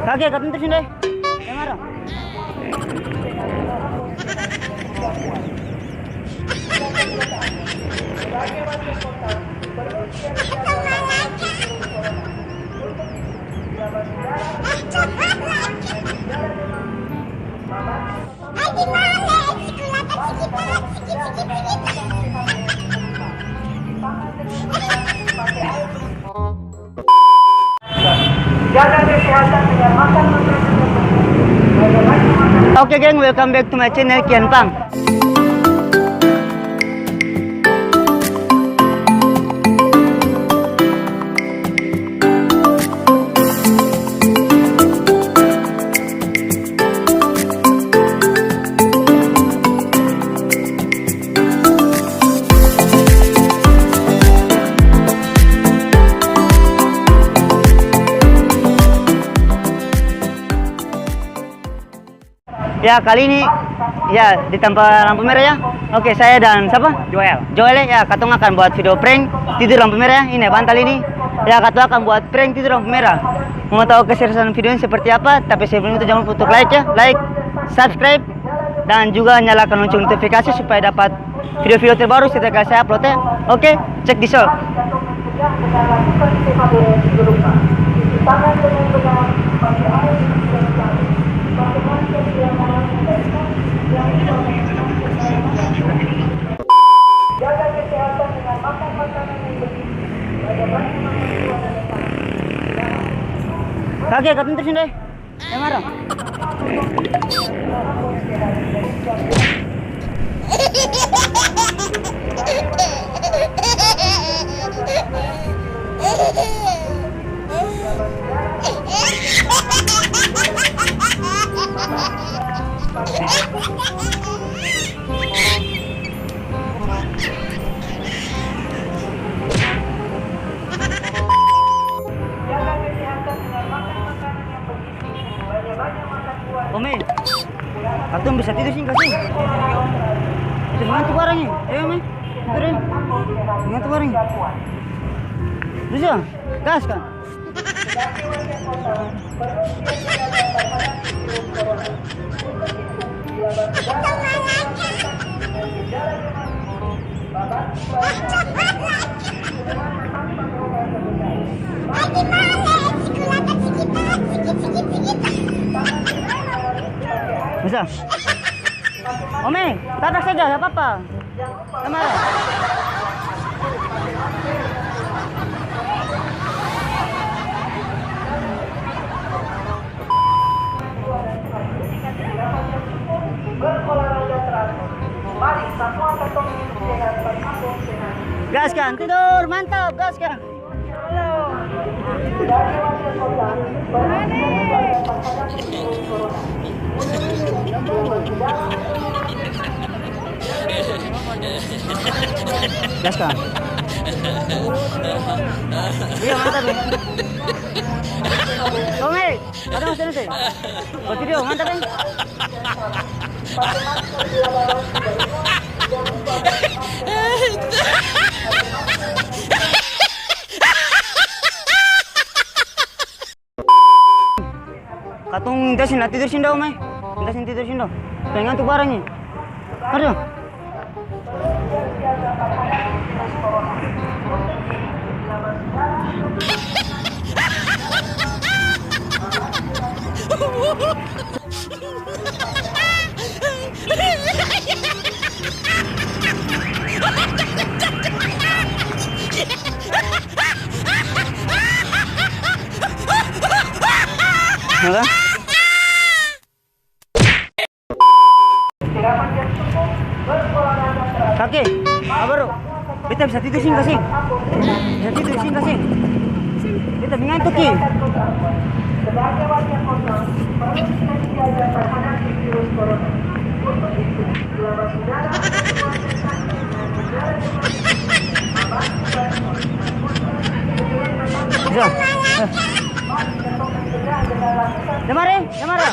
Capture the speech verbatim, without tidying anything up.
Oke, katong terus, Nde. Yang mana? Jaga kesehatan dengan makan makanan yang bersih. Oke, geng, welcome back to my channel, Kian Pang. Ya, kali ini, ya, di tanpa lampu merah, ya. Oke, saya dan siapa? Joel. Joel, ya, katong akan buat video prank tidur lampu merah, ya. Ini bantal ini. Ya, katong akan buat prank tidur lampu merah. Mau tahu keseruan video ini seperti apa? Tapi sebelum itu jangan lupa untuk like, ya, like, subscribe, dan juga nyalakan lonceng notifikasi supaya dapat video-video terbaru setiap kali saya upload, ya. Oke, cek di shop. Oke, katong terusin deh. Yang mana? Ome, katong bisa tidur sini ka sini? Bisa mangantuk barang ni. Ayo, Ome. Tidur, e. Mangantuk barang ni. Bisa? Gas kan? Bisa? Ome, tabrak saja, gak apa-apa. Kamar. Gaskan, tidur, mantap, gaskan. Gaskan. Iya, mantap, ya. Tong, hei. Ada mas Dennis, eh? Buat video, mantap, eh? Katong da seng tidur seng dau, mai. Da seng tidur seng dau. Pengen ngantuk barang ni. Aduh. Hah? Kake, abaro, beta bisa tidur seng ka seng? Bisa tidur seng ka seng? Beta mengantuk, ki. Bisa. Eh. Jang mara, e, jang mara.